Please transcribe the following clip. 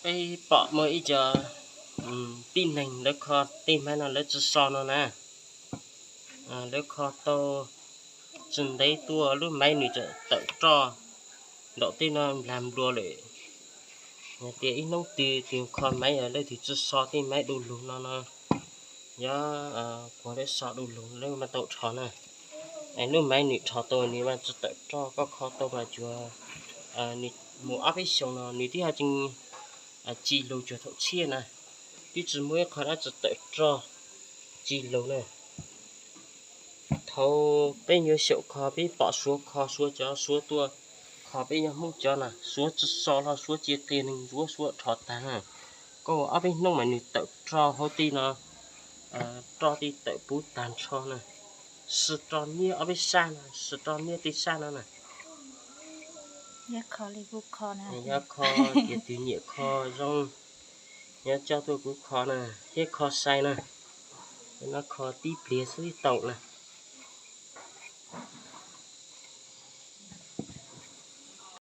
Peb pom muaj ib co tib neeg lawv kho tej maiv no lawv tsi so no na. Lawv kho tau tsi ntev tuaj lub maiv nws txawm tawm roj nraum tej no nplag nplua lawm. Yog tias ib hnub twg tus kho maiv yog leej twg tsi so tej maiv du lug no no, yog kuv lawv so du lug lawv mam tau rho na. Es lub maiv nws rho tau nws mas tsi tawm roj, koj kho tau mas cuag nws mus ob peb xyoos no nws twb ho tseem ci lug cuag thaum tshiab na. Twb tsi muaj ib qho dab tsi tawm roj ci lug na. Thaum peb nyuam xyaum kho peb pom suav kho, suav cov suav tuaj kho peb yog Hmoob cov na, suav tsi so los suav cia qias neeg ntsuav suav rho tag na. Koj ob peb hnub mas nws tawm roj hauv tej no, roj tej tawm puv tag nrho na. Sib roj niab ob peb sab no, sib roj niab tej sab no na. Yog kho ces tus nyiam kho zoo, yog coj tuaj kuv kho na, thiab kho sai na. No kho tib pliag xwb tau na.